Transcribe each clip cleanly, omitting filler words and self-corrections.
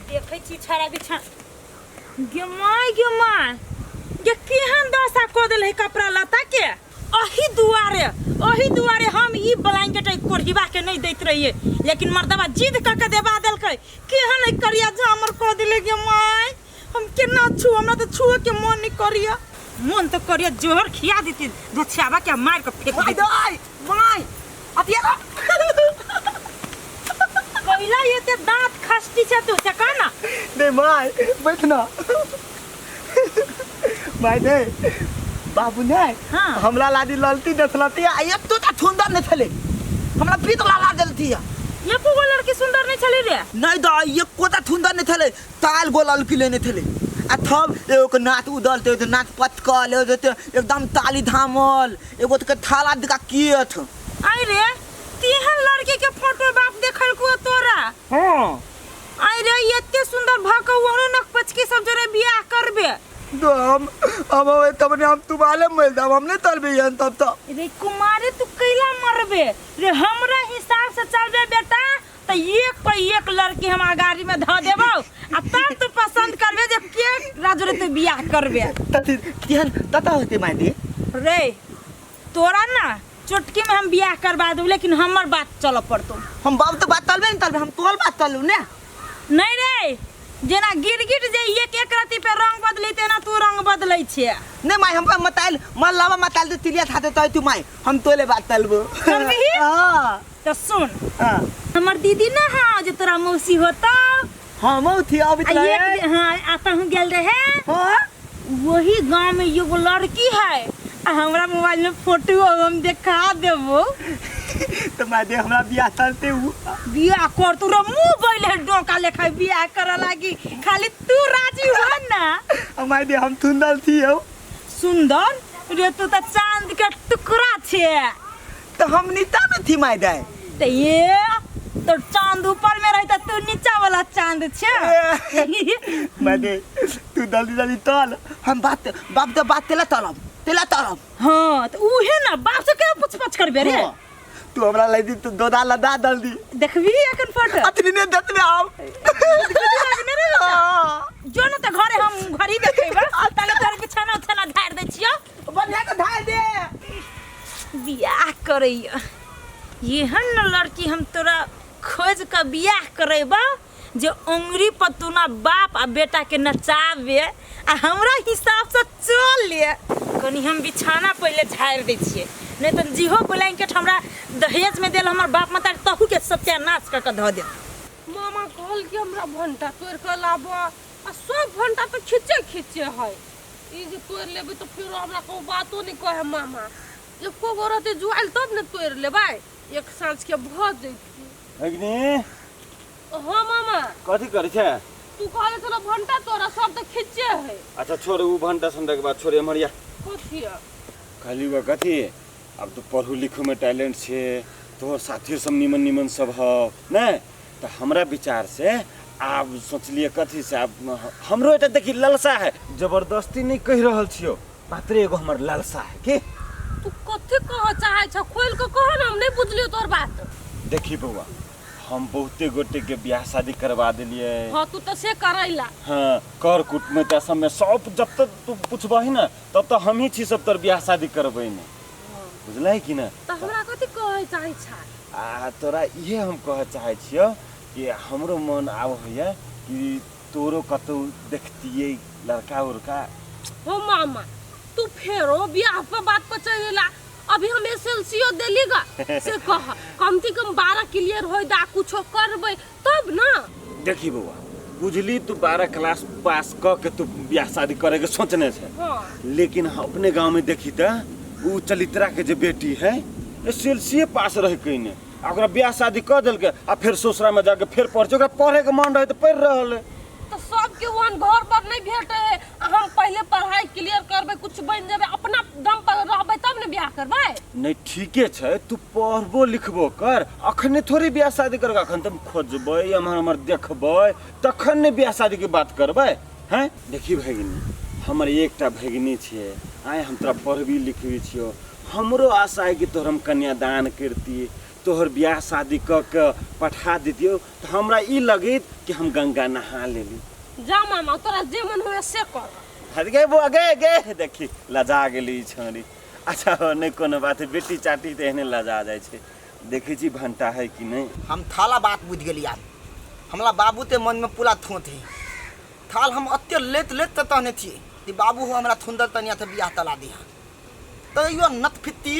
देखै छी छाड़ा बिछा। गे माय, गे माय, गे केहन दशा कऽ देल है कपड़ा लत्ता के। अही दुआरे, अही दुआरे हम ई ब्लैंकेट एहि कोढ़िबा के नहीं दैत रहिए, लेकिन मर्दबा जिद कऽ के देबा देलकै। केहन एहि करिया झामर कऽ देले गे माय, हम केना छू, हमरा तऽ छुए के मन नहीं करिया। मन तऽ करिया जोहर खिया देती धछियाबा के, मार के फेंक माय देती। दाय माय अतिया पहिला एते दांत खस्ती छै तू से कह ना। नहीं my बैठ ना my. नहीं बाबू नहीं। हाँ। हमरा लादी ललती देखलती आ एक तो सुंदर नहीं छले, हमरा पीत लाला देलती है। एको गो लड़की सुंदर नहीं छली रे? नहीं दा, एको ता सुंदर नहीं छले। ताल गो ललकी लेने छले आ थब एगो के नाथ उदल ते नाथ पतकल, एगो ते एकदम ताली धामल, एगो के थाला दिका कियथ। आई रे, तेहन लड़की के फोटो बाप देखल को तोरा? हाँ। आई रे, एते सुंदर भक ओहनो नक पचकी सब जरे बियाह करबे? तो हम अब तब ने हम तुम्हारे मिल दब, हम नहीं तलबे हन तब तो। रे कुमारे, तू कैला मरबे रे? हमरा हिसाब से चलबे बेटा तो एक पर एक लड़की हम अगाड़ी में ध देबो आ तब तू पसंद करबे जे के राजू रे तू बियाह करबे। तथि तेहन तता होते my they. रे तोरा ना चुटकी में हम बियाह करवा देब, लेकिन हमर बात चल पड़तो। हम बाप तो बात तलबे न तलबे, हम तोहर बात तलू ने। नहीं रे, जेना गिरगिट जे एक एक रति पे रंग बदली तेना तू रंग बदलै छे। नहीं my, हम मताइल मन लावा मताइल तो तिलिया थाते तो तू my, हम तोले बात तलबो। करबिही? हां। तो सुन। हां। हमर दीदी ना, हां, जे तोरा मौसी होता। हां मौसी अभी आ एक दिन, हां, आता हूं गेल रहे। हां। वही गांव में एगो लड़की है आ हमरा मोबाइल में फोटो हम देखा देबो। तो my they, हमरा बियाह चलते उ। बियाह कर तू रे, मुंह बैल है डोका लेखा बियाह करे लागी, खाली तू राजी हो ना। आ my they, हम सुंदर थी हो। सुंदर रे, तू तो चांद के टुकड़ा छे। तो हम नीचा में थी my they. तो ये तो चांद ऊपर में रहता, तू नीचा वाला चांद छे। My they, तू जल्दी जल्दी तल, हम बात बाप तो बात तेला तलब तेला तलब। हाँ तो उहे ना बाप से क्या पूछ पाछ करबे रे? हाँ। तू हमरा लै दी, तू दोदा लदा जल्दी। देखबी एखन फोटो? अतनी ने देखबे आब। हाँ। जो ना तो घरे हम घरी देखेबे, ताले तोर बिछाना उछाना झाड़ दै छियो। बढ़िया के झाड़ दे। बियाह करैया एहन न लड़की हम तोरा खोज के बियाह करेबा जे उंगरी पर तू ना बाप आ बेटा के नचाबे आ हमरा हिसाब से चले। कनी हम बिछाना पहले झाड़ दै छियै, नहीं तो जिहो ब्लैंकेट हमरा दहेज में देल हमर बाप माता तहू के सत्यानाश कर के धऽ देत। मामा कहल कि हमरा भंटा तोड़ के लाबऽ आ सब भंटा तो खींचे खींचे है, ई जे तोड़ लेबै तो फेरो हमरा कोनो बातो नहीं कहे मामा। एको गो रहते जुआइल तब ने तोड़ लेबै, एक साँझ के भऽ जैती। अग्नि। हाँ मामा। कथी करै छै? तू कहले छलो भंटा तोरा, सब तो खींचे है। अच्छा छोड़ उ भंटा संटा के बात छोड़, एम्हर या। कथी है? कहली वा कथी, अब तो पढ़ू लिखू में टैलेंट छे, तोहर साथियो सब निमन निमन सब हौ ने, तो हमरा विचार से आब सोचलिए कथी से आब हमरो एकटा देखी ललसा है, जबरदस्ती नहीं कहि रहल छियो, मात्र एगो हमर ललसा है की। तू कथी कह चाहे छ, खोल के कह ना, हम नहीं बुझलियो तोर बात। देखी बौआ, हम बहुते गोटे के ब्याह शादी करवा देलिए। हाँ तू तो से करैला। हाँ कर कुटमैता सब में सब जब तक तू पुछबही ना तब तक हम ही छी सब तोर ब्याह शादी करबै ने, बुझलही कि ना? तो हमरा कथी कहै चाहै छ? आ तोरा इहे हम कह चाहै छियो कि हमरो मन आब होइए कि तोरो कतौ देखतियै लड़का उड़का। हो मामा, तू फेरो ब्याह पर बात पर चल गेला, अभी हम एस एल सी ओ देली गा से कह, कम से कम 12 क्लियर होय दा कुछो करबै तब ना। देखी बौआ, बुझली तू 12 क्लास पास क के तू ब्याह शादी करे के सोचने छे। हाँ। लेकिन अपने गांव में देखी त उ चलित्रा के जे बेटी है एस एल सी पास रह के ने, आ ओकरा ब्याह शादी क देलके आ फिर ससुरा में जाके फिर पढ़ छै, ओकरा पढ़े के मन रहे त पढ़ रहल है। तो सबके वहन घर पर नहीं भेटे है, आ हम पहले पढ़ाई क्लियर करबै, कुछ बन जेबै, अपना दम पर रहबै तब ने ब्याह करबै। नहीं ठीके छै, तू पढ़बो लिखबो कर, अखने थोड़ी ब्याह शादी करबै, अखन त हम खोजबै एम्हर एम्हर देखबै तखन ने ब्याह शादी के बात करबै हैं। देखी भगिनी, हमर एकटा भगिनी छै, आइ हम तोरा पढ़बी लिखबी छियो, हमरो आशा है कि तोहर हम कन्यादान करती, तोहर बियाह शादी कऽ के पठा दितियौ तऽ हमरा ई लगैत कि हम गंगा नहा लेली। जा मामा, तोरा जे मन हुए से कर। हट गे बौआ, गे गे, देखी लजा गेली ई छौड़ी। अच्छा हो, नहि कोनो बात है, बेटी चाटी तऽ एहने लजा जाइ छै। देखै छी भंटा है कि नहि। हम थाला बात बुझि गेली आब। हमरा बाबू ते मन में पूरा थोत है। थाल हम अत्ते लेत लेत तऽ तहने थिए कि बाबू हो हमरा थुंदर तनिया से बियाह तला दिहा। तैयो नत फित्ती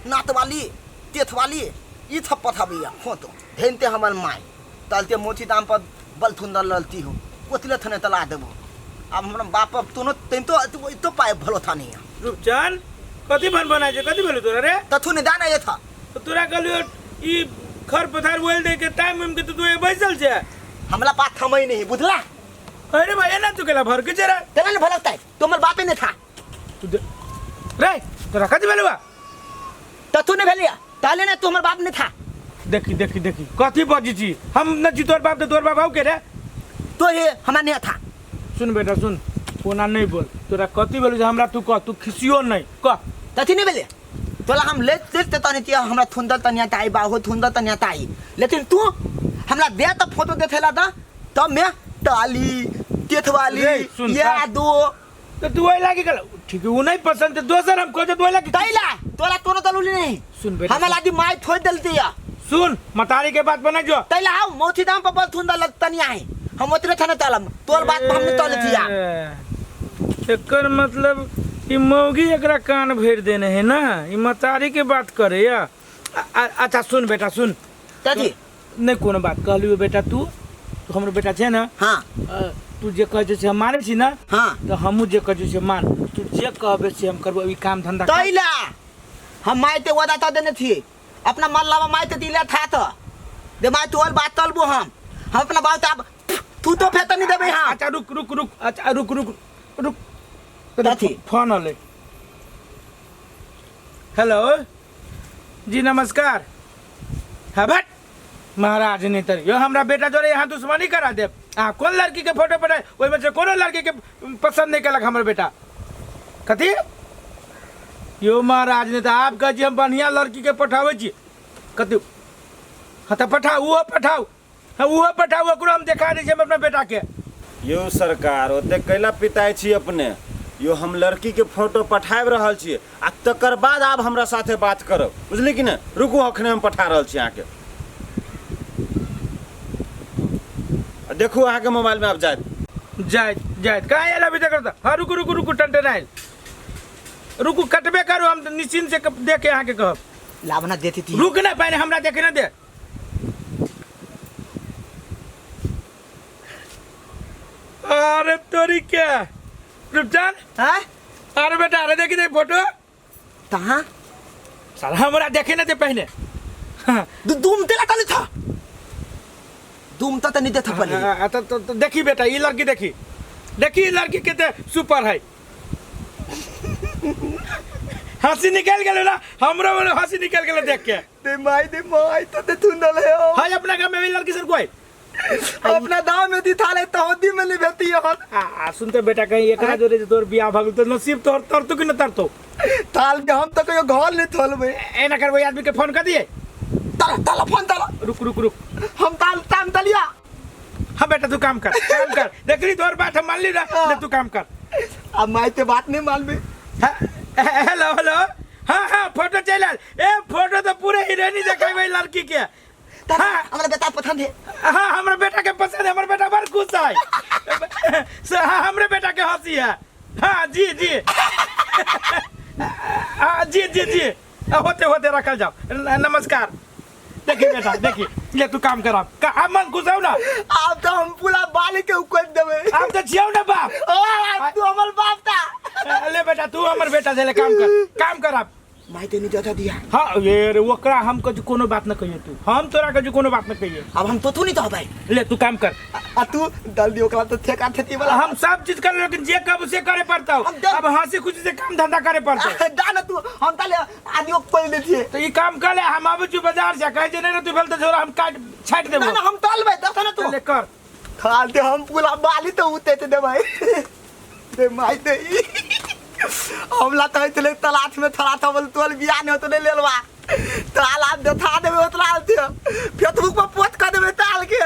नात वाली तेथ वाली ई थप पथाबैया खोतो धेनते हमर माय तलते मोची दाम पर बल थुंदर ललती हो ओतले थने तला देबो। अब हमरा बाप अब तोनो तेन तो तो पाए भलो था नहीं। रूपचंद कथी भन बनाय छै, कथी भेलो तोरा रे? तथु ने दाना ये था। तो तोरा कहलियो ई खर पथार बोल दे के टाइम उम के तो तू बैसल छै। हमरा पास थमई नहीं बुझला। अरे भाई एना तू केला भर के जरा तेना ने भलकता है तुमर बापे ने था। तू दे रे तोरा कथी भेलुआ? तथु ने भेलिया ताले ने तू हमर बाप ने था। देखी देखी देखी कथी बजी छी हम न छी तोर बाप त तोर बाप आउ के रे? तो ये हमरा नहीं था। सुन बेटा सुन, कोना नहीं बोल, तोरा कथी भेलु जे हमरा तू कह, तू खिसियो नहीं कह। तथी नहीं भेलिया तोला हम लेत लेत ते तनी तिया हमरा थुंदर तनिया ताई बाहो थुंदर तनिया ताई, लेकिन तू हमरा दे त फोटो देखेला दा तब मैं ताली तेथवाली रे, सुन, या दो तो तू ओइ लागी गेल ठीक है, उ नहीं पसंद त दोसर हम खोजत ओइ लागी तैला तोला कोनो तलुली नहीं। सुन बेटा, हमरा लादी my थोड़ देलती या। सुन मतारी के बात बना जो तैला आओ मोती दाम पर बल थुंदर लग तनिया है हम ओतरे थने तलम तोर बात हम नहीं तले थिया। एकर मतलब ई मौगी एकरा कान भर देने है ना, ई मतारी के बात करे या। अच्छा सुन बेटा सुन। कथी? नहीं कोनो बात कहलियो बेटा, तू तू हमरो बेटा छे ना? हाँ। तू जे कहै छे से हम मानै छी ना? हाँ। तो हमहूँ जे कहै छी से मान, तू जे कहबे से हम करबो, ई काम धंधा कर। तैला हम my ते वादा त देने थिए, अपना मन लावा my ते दिले था त दे my तोर बात तलबो हम अपना बात अब तू तो फेत नहीं देबे। हाँ। अच्छा रुक रुक रुक, अच्छा रुक रुक रुक, कथी? फोन आले। हेलो जी नमस्कार। हाँ भट महाराज नहीं तर यो हमरा बेटा जोरे यहाँ दुश्मनी करा देब। आ कौन लड़की के फोटो पठाए ओहिमे से कोनो लड़की के पसंद नहीं कलक हमर बेटा। कथी यो महाराज नहीं तो आप कह हम बढ़िया लड़की के पठाबै छी। कथी? हाँ तो पठाउ, उहो पठाउ, हाँ उहो पठाउ, ओकरो हम देखा दै छी हम अपना बेटा के। यो सरकार ओते कैला पिताइ छी अपने? यो हम लड़की के फोटो पठाबि रहल छी आ तकर बाद आब हमरा साथे बात करब, बुझली कि ने? रुकू अखने हम पठा रहल छी अहाँके। आ देखू अहाँके मोबाइल में आब जायत। जायत जायत कहाँ आयल अभी तक? हाँ रुकू रुकू रुकू टनटन आयल, रुकू कटबे करू हम निश्चिंत से देख के अहाँके कहब। लावना देती थी। रुक ना पहले हमरा देखे ना दे। अरे तोरी क्या रुपचान? हाँ? अरे बेटा अरे देखी दे फोटो। कहाँ? साला हमरा देखे ना दे पहले। हाँ। दुम तेला तले था, दुम तो नहीं देता पहले। हाँ, तो, तो, तो देखी बेटा ये लड़की देखी, देखी ये लड़की कितने सुपर है। हंसी निकल गेलो ना हमरो बोले हंसी निकल गेलो देख के। दे माई दे माई तो दे थुंदल है ओ। हाय अपना गांव में भी लड़की सर कोई अपना गांव में दी थाले तो होदी में नहीं भेती है। आ सुनते बेटा कहीं एकरा जोरे जे तोर बियाह भगल तो नसीब तोर तर तो कि न तर तो थाल के हम तो कहियो घर नहीं थोलबे। एना करबो आदमी के फोन कर दिए। ताला ताला फोन ताला। रुक रुक रुक हम ताल ताम तलिया। हाँ बेटा तू काम कर, काम कर, देख रही तोर बात हम मान ली ना, ले तू काम कर। अब माई ते बात नहीं मानबे। हेलो हेलो हाँ हाँ फोटो चल आयल। ए फोटो तो पूरे हीरोइनी देखेबै लड़की के। हाँ। हमरा बेटा पसंद है। हाँ हमरा बेटा के पसंद है, हमर बेटा बड़ खुश है। हाँ हमरे बेटा के हंसी है। हाँ जी जी हाँ जी जी जी होते होते रखल जाओ। नमस्कार। देखिए बेटा देखिए ले तू काम कर आप मन खुश हो ना? आप तो हम पूरा बाल के उकोड़ देबे। आप तो छियौ ना बाप। ओ आप तू हमर बाप था। ले बेटा तू हमर बेटा से ले काम कर, काम कर आप। माई तेनी ज्यादा दिया। हाँ ये रे ओकरा हम कछु कोनो बात न कहिए, तू हम तोरा कछु कोनो बात न कहिए। अब हम तो तू नहीं तो भाई। ले तू काम कर। आ तू डाल दियो ओकरा तो ठेका ठेकी वाला। हम सब चीज कर लेकिन जे कब से करे पड़ता हम अब हंसी खुशी से काम धंधा करे पड़ता। दा ना तू हम ताले आदियो खोल देथिए। तो ये काम कर ले, हम आबे छु बाजार से कहे जे नहीं तू भेल तो छोरा हम काट छाट देबो। ना ना हम तालबे दस ना तू ले कर। खाल दे हम पूरा बाली तो उते ते देबै। दे माई दे हमला तो इतने तलाश में थरा था बोल तोल बियाह नहीं तो नहीं लेलवा। ताल आब देखा देबै ओतला आल फेसबुक पर पोस्ट कऽ देबै ताल के।